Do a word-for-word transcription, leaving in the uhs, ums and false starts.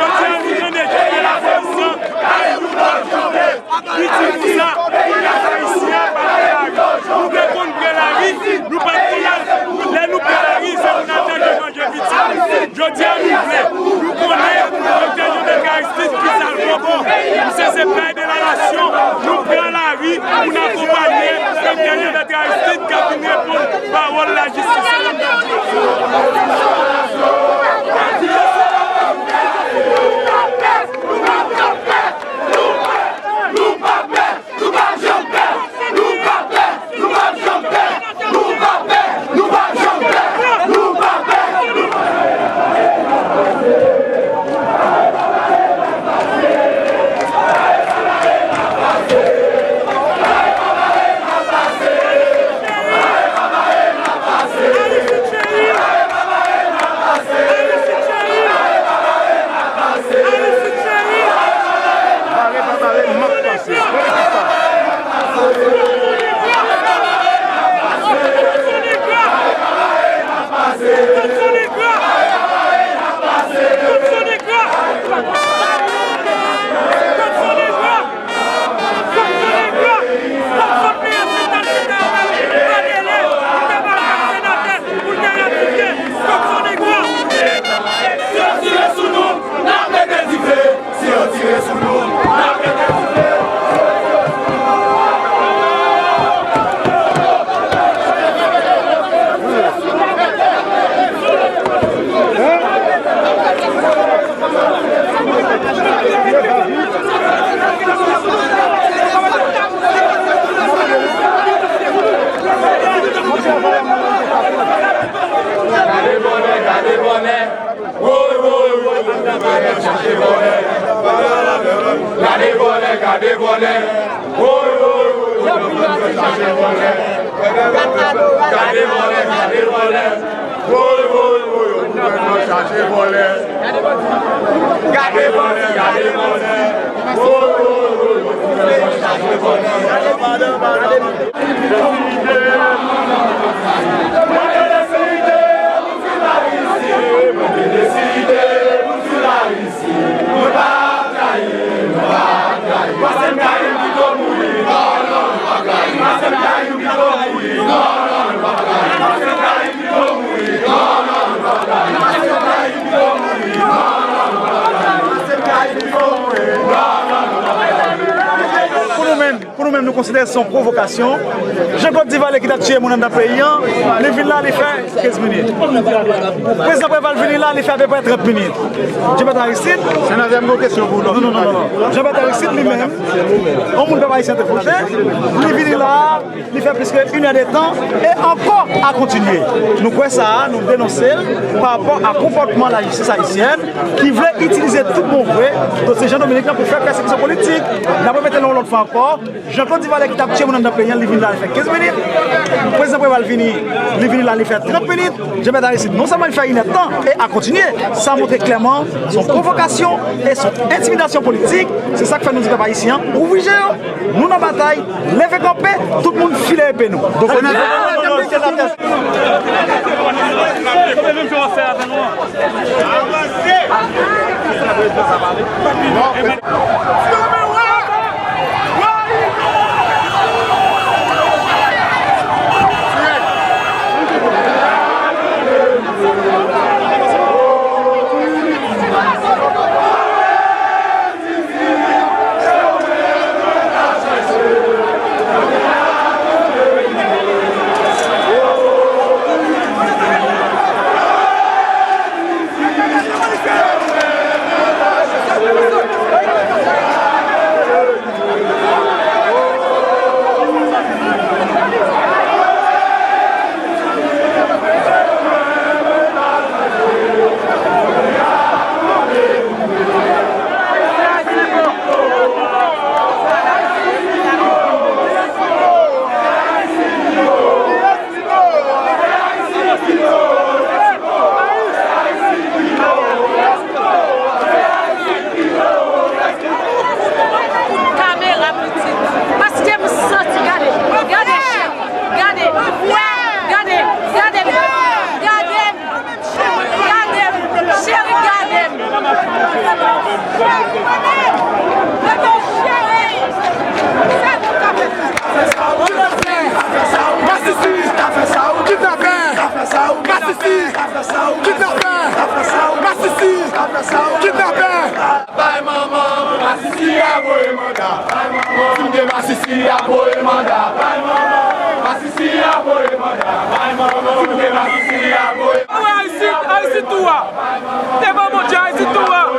Jodi a nou tande Jean-Pierre Lafoissan, Ariel Henry, li di konsa, pèp ayisyen an pa pran lari. Nou te konn pran lari, nou pa t konn al, lè nou pran lari, se pou n al chache manje pitit nou. Jodi a nou vle, nou konnen Doktè Jean Bertrand Aristide ki sal kòkò. Misye se pè de la nasyon, nou pran lari pou n akonpanye Doktè Jean Bertrand Aristide k ap vin reponn pawòl lajistis. Nou p ap pè! Nou p ap janm pè! Nou p ap pè! Nou p ap janm pè! Nou p ap pè! Nou p ap janm pè! Nou p ap pè! Nou p ap pè! Bare pa bare, m ap pase. Wè ki sa. Si yo tire sou nou, n ap mete dife. Si yo tire sou nou, n ap mete dife. Gade vòlè, gade vòlè. Woy, woy, woy, nou pral chache vòlè. Gade vòlè, gade vòlè. Woy, woy, woy, woy, nou pral chache vòlè. Gade vòlè, gade vòlè. Woy, woy, woy, nou pral chache vòlè. Gade vòlè, gade vòlè. Woy, woy, woy, nou pral chache vòlè. Mwen te deside pou m fin Ayiti. Mwen te deside pou m fin Ayiti. Mwen pa ap trayi, mwen pa ap trayi. Pase m trayi m pito mouri. Non, non, mwen pa ap trayi. Pase m trayi m pito mouri. Non, non, mwen pa ap trayi. Pase m trayi m pito mouri. Non, non, mwen pa ap trayi. Pase m trayi m pito mouri. Non, non, mwen pa ap trayi. Pase m trayi m pito mouri. Non, non, mwen pa ap trayi. Pou nou menm, Pou nou menm, nou konsidere se yon pwovokasyon. Jean Claude Duvalier ki t ap tiye moun anndan peyi a, li vin la, li fè kenz minit. Prezidan Préval vini la, li fè apeprè trant minit. Jean Bertrand Aristide. Senatè, m gen yon kesyon pou ou. Non, non, non, non, non. Jean Bertrand Aristide li menm, yon moun pèp ayisyen te vote, li vini la, li fè plis ke inè de tan, e ankò a kontinye. Nou kwè sa a, nou denonse l pa rapò a konpòtman lajistis ayisyèn ki vle itilize tout bon vre dosye Jean Dominique lan pou fè pèsekisyon politik. N ap repete l yon lòt fwa ankò. Jean Claude Duvalier ki t ap tiye moun anndan peyi a, li vin la, li fè kenz minit. Prezidan Préval vini, li vini la, li fè trant minit. Jean Bertrand Aristide, non sèlman li fè inèdtan, e a kontinye. Sa montre klèman, se yon pwovokasyon e se yon entimidasyon politik. Se sa k fè nou di pèp ayisyen an, ouvri je yo. Nou nan batay, leve kanpe, tout moun file epe nou. Donk, Masisi! Kidnapè! Masisi! Kidnapè! Masisi! Kidnapè! Bay manman, masisi a voye manda. Bay manman, si m te masisi a voye manda. Bay manman, masisi a voye manda. Bay manman, si m te masisi a voye. Ayiti, Ayiti tou a. Devan Bondye, Ayiti tou a.